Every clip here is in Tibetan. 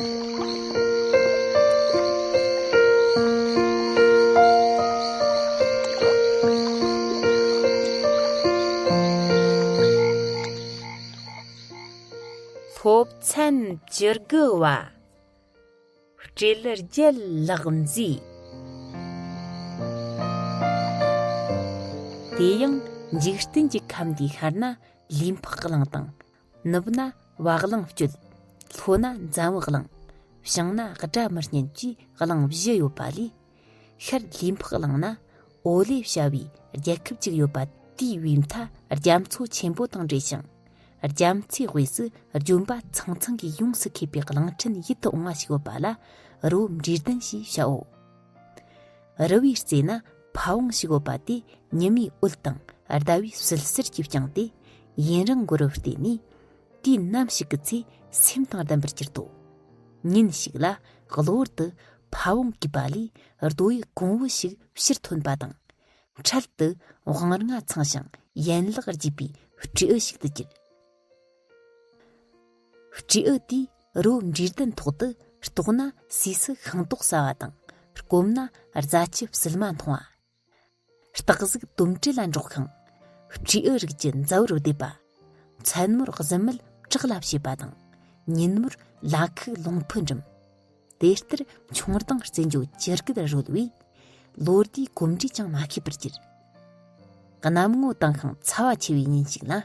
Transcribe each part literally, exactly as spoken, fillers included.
སློབ་ཚན་བཅུ་དགུ་བ། སྤྲེལ་རྒྱལ་ལག་མཛེས། དེ་ཡང་འཇིག་རྟེན་གྱི་ཁམས་འདིའི་ཤར་ན་ལུས་འཕགས་གླིང་དང་། ནུབ་ན་བ་གླིང་སྤྱོད། ལྷོ་ན་འཛམ་བུ་གླིང་། བྱང་ན་སྒྲ་མི་སྙན་གྱི་གླིང་བཞི་ཡོད་པ་ལས། ཤར་ལུས་འཕགས་གླིང་ན་ཨོ་ལེ་བྱ་བའི་རྒྱལ་ཁབ་ཅིག་ཡོད་པ་དེའི་བའི་མཐའ་རྒྱ་མཚོ་ཆེན་པོ་དང་འབྲེལ་ཞིང་། རྒྱ་མཚོའི་དབུས་སུ་ལྗོན་པ་ཚང་ཚང་གིས་ཡོངས་སུ་ཁེབས་པའི་གླིང་ཕྲན་ཡིད་དུ་འོང་བ་ཞིག་ཡོད་པ་ལ་རི་བོ་འབྲས་ལྡན་ཞེས་བྱའོ། རི་བོའི་རྩེ་ན་ཕ་བོང་ཞིག་ཡོད་པ་དེ་ཉི་མའི་འོད་དང་ཟླ་བའི་བསིལ་ཟེར་གྱིས་བསྐྱངས་ཏེ་ཡུན་རིང་མགོ་རུ་བརྟེན་ནས། དུས་ནམ་ཞིག་གི་ཚེ་སེམས་དང་ལྡན་པར་གྱུར་ཏོ། ཉིན་ཞིག་ལ་གློ་བུར་དུ་ཕ་བོང་གི་པ་ལས་རྡོ་ཡི་གོང་བུ་ཞིག་ཕྱིར་ཐོན་པ་དང་། འཕྲལ་དུ་དབང་ལྔ་ཚང་ཞིང་ཡན་ལག་རྒྱས་པའི་སྤྲེའུ་ཞིག་ཏུ་གྱུར། སྤྲེའུ་དེས་རི་བོ་འབྲས་ལྡན་ཐོག་ཏུ་ལྟོགས་ན་ཟས་སུ་ཤིང་ཏོག་ཟ་བ་དང་། སྐོམ་ན་རྫ་ཆུ་བསིལ་མ་འཐུང་བ། སྟག་གཟིག་དོམ་དྲེད་ལ་འགྲོགས་ཤིང་། སྤྲེའུ་རིགས་ཀྱི་མཛའ་བོར་བསྡེབས་པ། མཚན་མོར་གཟིམ་མལ་བྲག་ལ་བྱེད་པ་དང་། ཉིན་མོར་ལ་ཁུག་ལུང་ཕུ་འགྲིམ། དེ་ལྟར་མཆོང་ལྡིང་རྩེད་འཇོ་ཇི་སྐད་རོལ་བས། ལོ་ཟླའི་གོམས་འདྲིས་ཀྱང་མ་ཤེས་པར་གྱུར། གནམ་ངོ་དྭངས་ཤིང་ཚ་བ་ཆེ་བའི་ཉིན་ཞིག་ལ།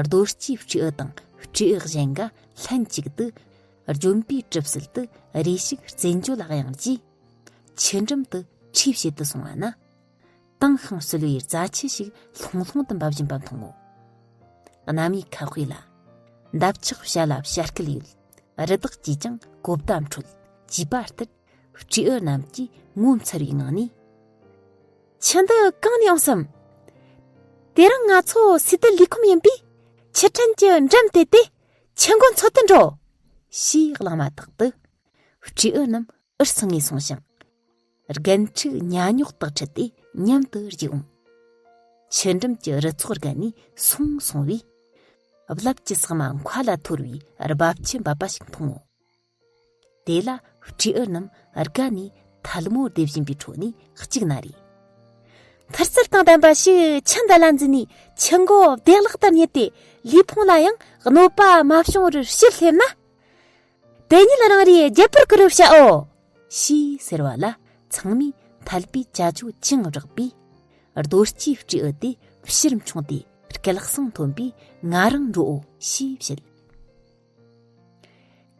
རྡོ་སྐྱེས་སྤྲེའུ་དང་སྤྲེའུ་གཞན་འགའ་ལྷན་ཅིག་ཏུ། ལྗོན་པའི་གྲིབ་བསིལ་དུ་རེ་ཞིག་རྩེད་འཇོ་ལ་གཡེངས་རྗེས། ཆུ་འགྲམ་དུ་ཁྲུས་བྱེད་དུ་སོང་བ་ན། དྭངས་ཤིང་བསིལ་བའི་རྫ་ཆུ་ཞིག་ལྷུང་ལྷུང་དུ་འབབ་བཞིན་པ་མཐོང་ངོ་། གནམ་ཡུལ་ཁ་དཔེ་ལ། འདབ་ཆགས་བྱ་ལ་བྱ་སྐད་ཡོད། རི་དྭགས་ཀྱིས་ཀྱང་གོ་བརྡ་འཕྲོད། ཅེས་པ་ལྟར། སྤྲེའུ་རྣམས་ཀྱིས་ངོ་མཚར་བའི་ངང་ནས། ཁྱི་འདི་གང་ནས་འོང་སམ། དེ་རིང་ང་ཚོ་སི་ཏུ་ལས་ཁུངས་ཡིན་པས། ཆུ་ཕྲན་གྱི་འགྲམ་དེད་དེ་ཆུ་མགོ་འཚོལ་དུ་འགྲོ། ཞེས་གླེང་མ་ཐག་ཏུ། སྤྲེའུ་རྣམས་འུར་སིང་ངེ་སོང་ཞིང་། རྒན་ཕྲུག་ཉ་ཉོག་དག་ཁྲིད་དེ་མཉམ་དུ་རྒྱུག་འོང་། ཆུ་འགྲམ་གྱི་རི་ཚོགས་བརྒལ་ནས་སོང་སོང་བས། རྦབ་ཀྱི་ཟེགས་མ་མཁའ་ལ་འཐོར་བའི་རྦབ་ཆུ་འབབ་པ་ཞིག་མཐོང་ངོ་། དེ་ལ་སྤྲེའུ་རྣམས་དགའ་ནས་ཐལ་མོ་རྡེབ་བཞིན་པའི་ཁྲོད་ནས་གཅིག་ན་རེ། མཐུ་རྩལ་དང་ལྡན་པ་ཞིག་ཆུ་འདི་ལ་འཛུལ་ནས་ཆུ་མགོ་བདེ་བླག་ཏུ་རྙེད་དེ། ལུས་ཕུང་ལ་ཡང་གནོད་པ་མ་བྱུང་བར་ཕྱིར་སླེབས་ན། དེ་ཉིད་རང་རེའི་རྒྱལ་པོར་བཀུར་རོ་བྱའོ། ཞེས་ཟེར་བ་ལ་ཚང་མས་ཐལ་པའི་ཅ་ཅོ་ཅིང་བསྒྲགས་པས། རྡོ་སྐྱེས་སྤྲེའུ་དེ་ཕྱིར་མཆོང་སྟེ་སྐད་གསང་མཐོན་པོས་ང་རང་འགྲོའོ་ཞེས་བཤད།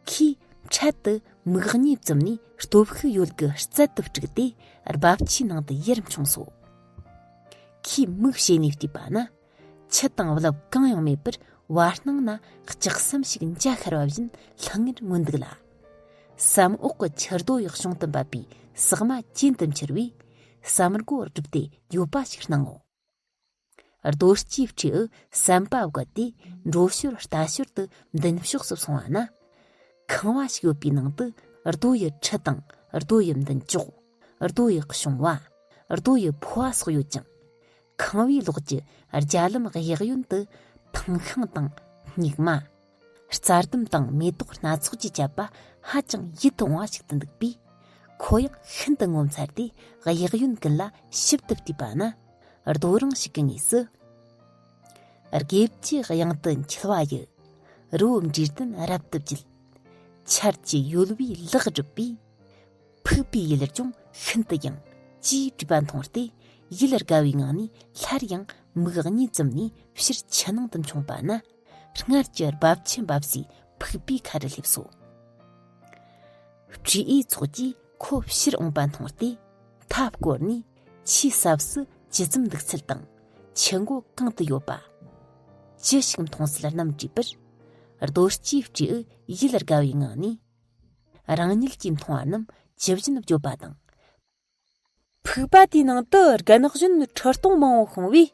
ཁོས་འཕྲལ་དུ་མིག་གཉིས་བཙུམ་ནས་སྟོབས་ཤུགས་ཡོད་དགུ་རྩལ་དུ་དཀྲུགས་ཏེ་རྦབ་ཆུའི་ནང་དུ་ཡར་མཆོངས་སོ། ཁོས་མིག་ཕྱེ་ནས་བལྟས་པ་ན། ཆུ་དང་རླབས་གང་ཡང་མེད་པར་བར་སྣང་ན་ལྕགས་ཟམ་ཞིག་འཇའ་ཤར་བ་བཞིན་ལྷང་ངེར་མངོན་འདུག་ལ། ཟམ་འོག་གི་ཆུ་རྡོ་ཡི་གཞོང་དུ་འབབ་པའི་ཟེགས་མ་གྱེན་དུ་འཕྱུར་བས། ཟམ་སྒོ་བསྒྲིབས་ཏེ་ཡོད་པ་ཞིག་སྣང་ངོ་། རྡོ་སྐྱེས་སྤྲེའུ་ཟམ་པ་བརྒལ་ཏེ་འགྲོ་ཞོར་ལྟ་ཞོར་དུ་མདུན་ཕྱོགས་སུ་སོང་བ་ན། ཁང་བ་ཞིག་ཡོད་པའི་ནང་དུ་རྡོ་ཡི་ཁྲི་དང་རྡོ་ཡི་མདུན་ཅོག་རྡོ་ཡི་གཤོང་བ། རྡོ་ཡི་ཕོ་བ་སོགས་ཡོད་ཅིང་། ཁང་བའི་ལོགས་ཀྱི་རྒྱ་ལམ་གཡས་གཡོན་དུ་ཐང་ཤིང་དང་སྨྱུག་མ། རྩྭ་ལྡུམ་དང་མེ་ཏོག་སྣ་ཚོགས་ཀྱིས་བཅད་པ་ཧ་ཅང་ཡིད་དུ་འོང་བ་ཞིག་ཏུ་འདུག་པས། ཁོ་ཡང་ཤིན་ཏུ་ངོ་མཚར་ཏེ་གཡས་གཡོན་ཀུན་ལ་ཞིབ་ཏུ་བལྟས་པ་ན། རྡོ་རིང་ཞིག་གི་ངོས་སུ། དགེ་བཅུའི་དབྱིངས་དུ་འཁྱིལ་བ་ཡི། རི་བོ་འབྲས་ལྡན་རབ་ཏུ་བརྗིད། ཆར་གྱི་ཡོལ་བས་ལེགས་བསྒྲིབས་པས། ཕུག་པའི་ཡུལ་ལྗོངས་ཤིན་ཏུ་ཡངས། ཅེས་བྲིས་པ་མཐོང་སྟེ། ཡིད་དགའ་བའི་ངང་ནས་སླར་ཡང་མིག་གཉིས་བཙུམ་ནས་ཕྱིར་ཆུ་ནང་དུ་མཆོངས་པ་ན། སྔར་གྱི་རྦབ་ཆུ་འབབ་སའི་ཕུག་པའི་ཁ་རུ་སླེབས་སོ། སྤྲེའུའི་ཚོགས་ཀྱིས་ཁོ་ཕྱིར་འོངས་པ་མཐོང་སྟེ། མཐའ་བསྐོར་ནས་ཆུའི་ཟབས་སུ་ཇི་ཙམ་འདུག་ཚུལ་དང་། ཆུ་མགོ་གང་དུ་ཡོད་པ། ཅི་ཞིག་མཐོང་ཚུལ་རྣམས་དྲིས་པར། རྡོ་སྐྱེས་སྤྲེའུ་ཡིད་དགའ་བའི་ངང་ནས། རང་ཉིད་ཀྱིས་མཐོང་བ་རྣམས་ཇི་བཞིན་བརྗོད་པ་དང་། ཕུག་པ་དེའི་ནང་དུ་རྒན་གཞོན་ཁྲི་སྟོང་མང་བོ་ཤོང་བས།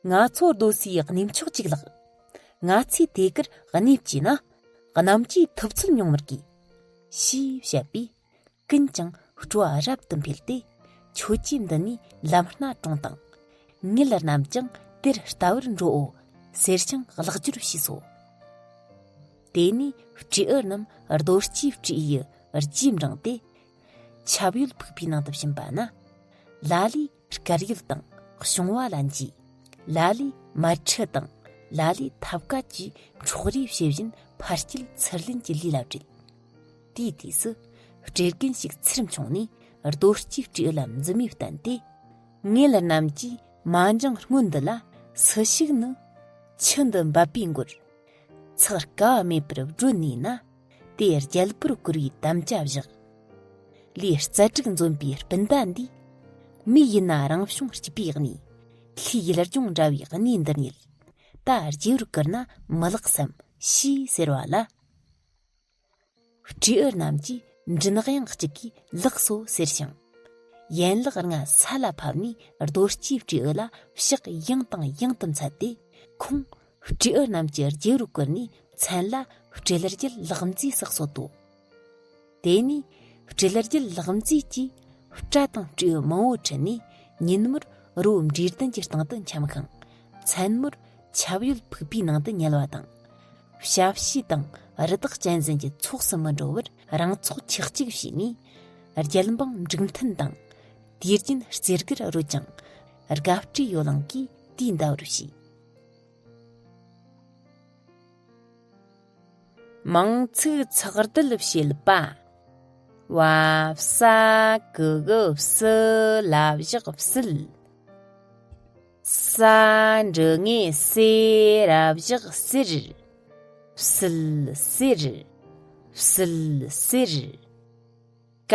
ང་ཚོ་སྡོད་སའི་གནས་མཆོག་ཅིག་ལགས། ང་ཚོས་དེ་གར་གནས་བཅས་ན། གནམ་གྱི་ཐུབ་ཚོད་མྱོང་མི་དགོས། ཞེས་བཤད་པས། ཀུན་ཀྱང་སྤྲོ་བ་རབ་ཏུ་འཕེལ་ཏེ། ཁྱོད་ཀྱིས་འདི་ནས་ལམ་སྣ་དྲོངས་དང་། ངེད་རྣམས་ཀྱང་དེར་ལྟ་བར་འགྲོའོ། ཟེར་ཞིང་ལག་སྦྱོར་བྱས་སོ། དེ་ནས་སྤྲེའུ་རྣམས་རྡོ་རྗེའི་སྤྲེའུ་ཡི་རྗེས་འབྲངས་ཏེ། ཆབ་ཡོལ་ཕུག་པའི་ནང་དུ་ཕྱིན་པ་ན། ལ་ལས་དཀར་ཡོལ་དང་གཤོང་བ་ལ་འགྱེལ། ལ་ལས་མལ་ཁྲི་དང་ལ་ལས་ཐབ་ཀ་བཅས་འཕྲོག་རེས་བྱེད་བཞིན་ཕར་སྐྱེལ་ཚུར་ལེན་གྱི་ལས་ལ་བྲེལ། དེའི་དུས་སུ་སྤྲེལ་རྒན་ཞིག་ཚུར་མཆོངས་ནས་རྡོ་རྗེའི་སྤྲེའུ་ལ་མཛུབ་མོས་བསྟན་ཏེ། ངེད་རྣམས་ཀྱིས་མ་འགྱངས་སྔོན་འདི་ལ་སུ་ཞིག་ནི་ཆུ་འདི་འབབ་པའི་མགོར་ཚགས་དཀའ་བ་མེད་པར་བགྲོད་ནུས་ན། དེ་རྒྱལ་པོར་བཀུར་བའི་དམ་བཅའ་བཞག་ལས་རྩལ་དྲུག་འཛོམས་པའི་སྤུན་ཟླ་འདིས། མི་ཡིན་ན་རང་བྱུང་སྐྱིད་པའི་གནས། ལྷའི་ཡུལ་ལྗོངས་འདྲ་བའི་གནས་འདིར་ཉིད། ད་རྗེ་བོར་བཀུར་ན་མི་ལེགས་སམ་ཞེས་ཟེར་བ་ལ། སྤྲེའུ་རྣམས་ཀྱིས་མགྲིན་དབྱངས་གཅིག་གིས་ལེགས་སོ་ཟེར་ཞིང་། ཡན་ལག་ལྔ་ས་ལ་ཕབ་ནས་རྡོ་རྗེའི་སྤྲེའུ་ལ་ཕྱག་ཡང་དང་ཡང་དུ་འཚལ་ཏེ། ཁོང་སྤྲེའུ་རྣམས་ཀྱི་རྗེ་བོར་བཀུར་ནས་མཚན་ལ་སྤྲེལ་རྒྱལ་ལག་མཛེས་སུ་གསོལ་ཏོ། དེ་ནས་སྤྲེལ་རྒྱལ་ལག་མཛེས་ཀྱིས་སྤྲ་དང་སྤྲེའུ་མང་བོ་ཁྲིད་ནས་ཉིན་མོར་རི་བོ་འབྲས་ལྡན་གྱི་སྟེང་དུ་འཁྱམས་ཤིང་། མཚན་མོར་ཆབ་ཡོལ་ཕུག་པའི་ནང་དུ་ཉལ་བ་དང་། ཞབས་ཕྱི་དང་རི་དྭགས་གཅན་གཟན་གྱི་ཚོགས་སུ་མི་འགྲོ་བར་རང་ཚོགས་ཆག་ཆག་བྱས་ནས། རྒྱལ་འབངས་འབྲུག་མཐུན་དང་། དུས་རྒྱུན་རྩེ་དགར་རོལ་ཅིང་། དགའ་སྤྲོའི་ཡོ་ལང་གིས་དུས་འདའ་བར་བྱས། མིང་ཚིག་ཚགས་བསྡུས་བྱེད་པ། བ་བསྭ་གི་གུ་བསུ་ལ་བཞག་བསིལ། ས་འགྲེང་བུ་སེ་ར་བཞག་སེར། བསིལ་སེར། བསིལ་སེར། ཀ་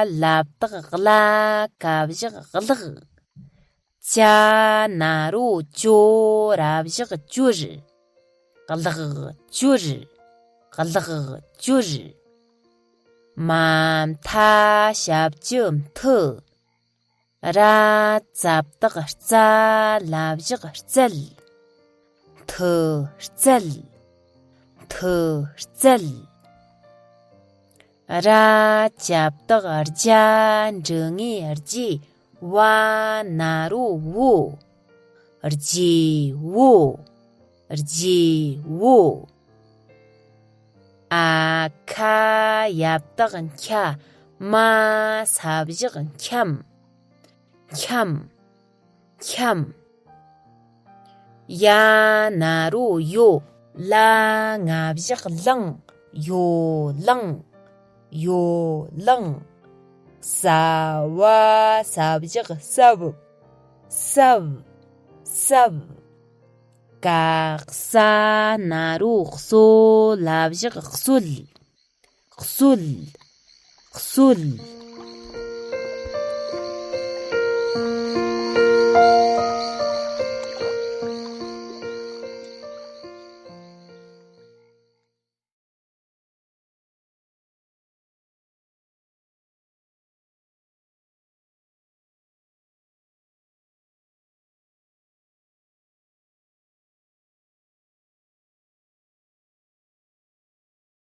ལ་བཏགས་གླ་ག་བཞག་གླགས། ཅ་ན་རོ་ཅོ་ར་བཞག་ཅོར། གླགས་ཅོར། གླགས་ཅོར། མ་མཐའ་ཞབས་ཀྱུ་མཐུ། ར་ཙ་བཏགས་རྩ་ལ་བཞག་རྩལ། མཐུ་རྩལ། མཐུ་རྩལ། ར་ཇ་བཏགས་རྒྱ་འགྲེང་བུ་རྗེ། བ་ན་རོ་བོ། རྗེ་བོ། རྗེ་བོ། ཨ་ཁ་ཡ་བཏགས་འཁྱ། མ་ས་བཞག་འཁྱམ། འཁྱམ། འཁྱམ། ཡ་ན་རོ་ཡོ། ལ་ང་བཞག་ལང་། ཡོ་ལང་། ཡོ་ལང་། ས་བ་ས་བཞག་སབ། སབ། སབ། ཀ་ས་ན་རོ་གསོ་ལ་བཞག་གསོལ། གསོལ། གསོལ།